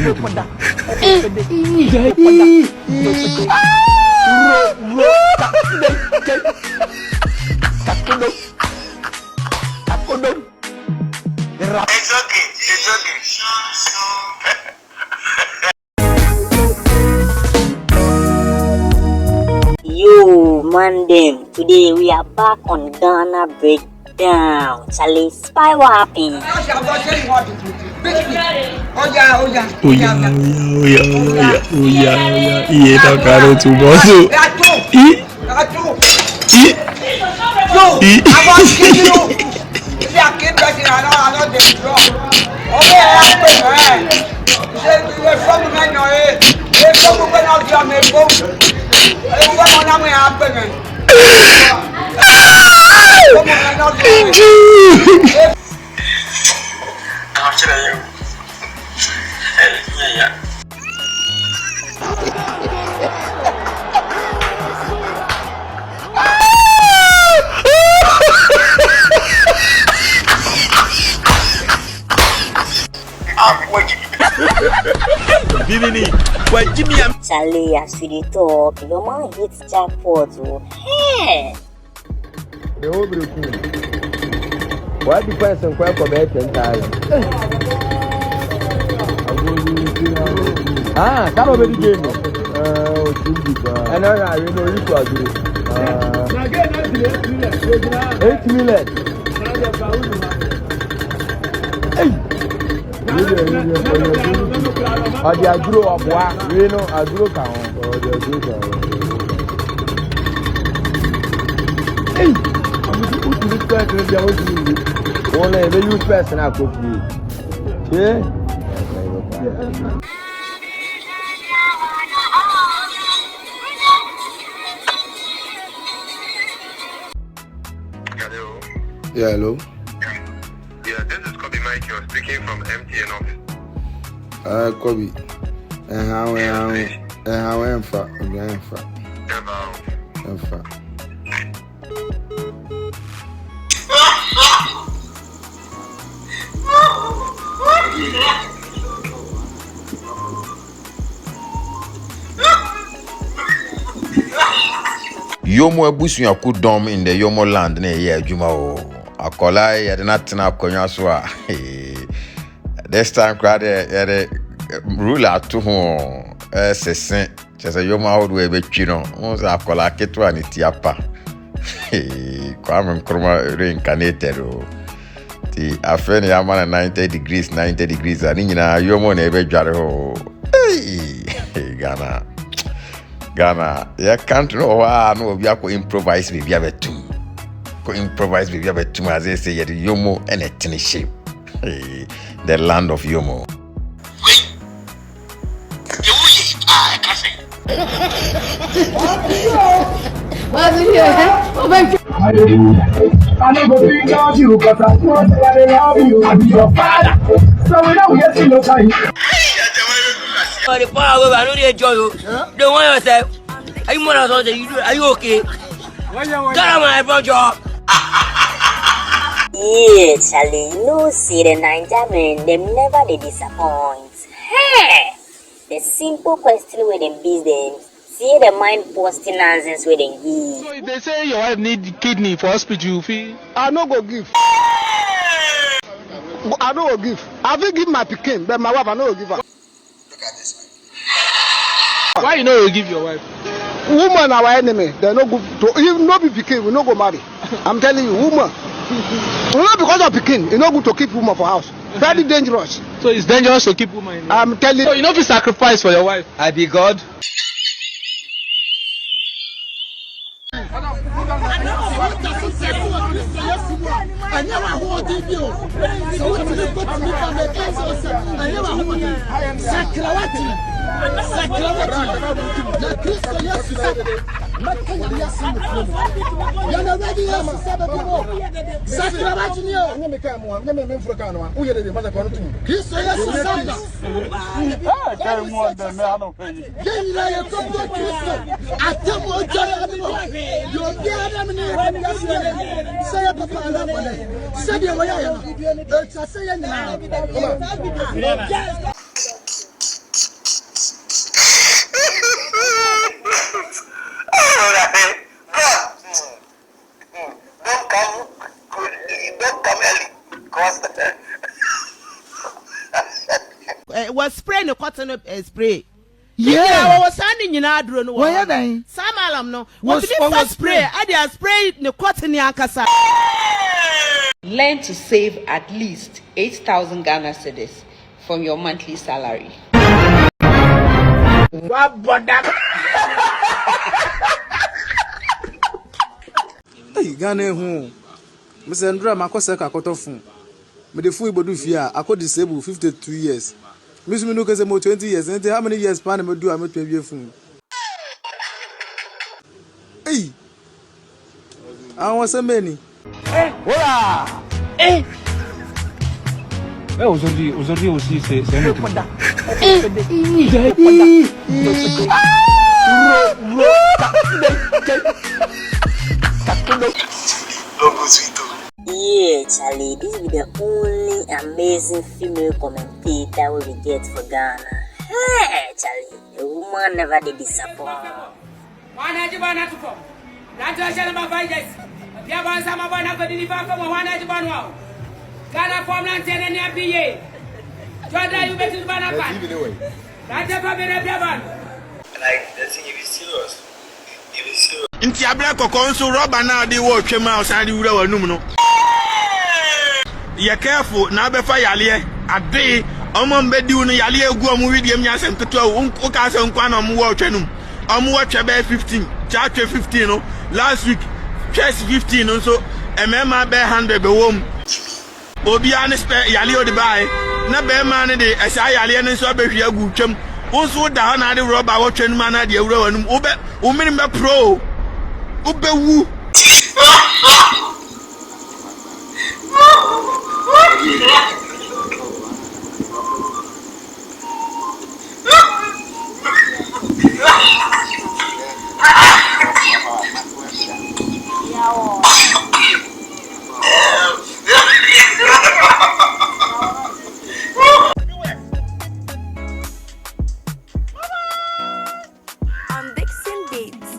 It's okay. It's okay. Yo, man, them. Today we are back on Ghana Breakdown. Charlie, spy what happened? Oya, oya, oya, oya, oya, iye tọkàrẹ túbọ̀ so. I. I. I. Charlie, as we dey talk, your man hit jackpot. Oh, hey! Ewo bereku. Wadi kwan sen kwan kɔ bɛyɛ 10,000. Ah, sábà bɛ di game no. Ɛnna ɔyɛ awie na oyi so aduro. 8 million. Hey. Ɔdi aduro ɔboa wie no aduro ka ho. Ɔdi aduro ka ho. Hey. Wotumi spɛs no bia wotumi nwi. Wɔn na ebe use spɛs na akɔ fie. Tie. Hello. Yeah, hello. Yeah, this is Kobe Michael speaking from MTN office. Kobe. How how emfa emfa. Yomo abusuaku dɔm in the Yomo land na ɛyɛ adwuma o. Akwadaa yi yɛde no atena akonnwa so a this time koraa deɛ yɛde ruler ato ho ɛsese kyerɛ sɛ yomo ahodoɔ a ɛbɛtwi no ho sɛ akwadaa ketewa ne ti apa. Kwame Nkrumah reincarnated o. Nti afei na yɛama no 90 degrees 90 degrees a ne nyinaa yomo na ɛbɛdware hɔ. Ghana. Ghana yɛ country no wɔ hɔ a na obi akɔ improvise biribi abɛtum kɔ improvise biribi abɛtum a sɛ yɛde yomo ɛna ɛtene shape. The land of yomo. I no go fit love you, cause I know say I dey love you. I be your father. So we don't waste no time. For the power wey I no dey enjoy o. Dey want yourself. Are you more than something? You do, are you okay? Get out my front job. Yeah, Charlie, you know, see the Naija men, them never they disappoint. Hey! The simple question with them bees them, see the mind posting nonsense with them give. So if they say your wife need kidney for hospital, you feel? I no go give. I no go give. I fit give my pikin, but my wife I no go give her. Look at this man. Why you no go give your wife? Woman our enemy. They no go to if no be pikin, we no go marry. I'm telling you, woman. No because of pikin, e no good to keep woman for house. Very dangerous. So it's dangerous to keep woman in. I'm telling you. So you no fit sacrifice for your wife. I be God. Because Wɔ spray ne kɔte no spray. Ne nyinaa wɔwɔ saa ne nyinaa aduro no wɔ hɔ no. Saa malam no wɔtumi fa spray ɛde a spray ne kɔte ne ankasa. Learn to save at least 8,000 Ghana cedis from your monthly salary. Wabɔ dam. Ei Ghana ehu o. Mesɛ ndora makɔ circle akɔtɔ phone. Mede phone yi bɔdu fie a akɔ disable 52 years. Me nso menu kɛsɛ mewɔ 20 years nti how many years paa na madu a mɛtumi awie phone. Ei! Ahosɛm bɛn ni? Eh, hola! Eh! Eh, aujourd'hui, aujourd'hui aussi, c'est un autre jour. Yeah, Charlie, this be the only amazing female commentator we get for Ghana. Hey, Charlie, the woman never did disappoint. Like the thing, it is serious. It is serious. Nti abrɛ kɔkɔɔ nso rɔba no a wode wɔ twam a ɔsan de wura w'anum no. Yɛ careful na abɛfa yareɛ adee ɔmo a ɔmo bɛdi wo no yareɛ egu ɔmo wedeɛ mu nyɛ asɛm ketewa o wo kaa sɛ nkoa na ɔmo wɔ ɔtwɛ no mu ɔmo wɔ twɛ bɛyɛ 15 kyaa twɛ 15 no last week twɛs 15 no nso mmarima bɛyɛ 100 bɛwɔ mu Obiara ne spɛ yareɛ ɔde baeɛ na bɛrima no de ɛsaa yareɛ no nso abɛhwie agu twam. Wo nso woda hɔ na ade rɔba wɔ twɛ no mu anaa deɛ awura w'anum wobɛ wo menem bɛporɔ o wobɛwu. On Dixon Beats.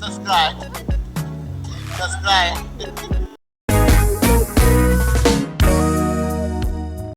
Subscribe. Subscribe.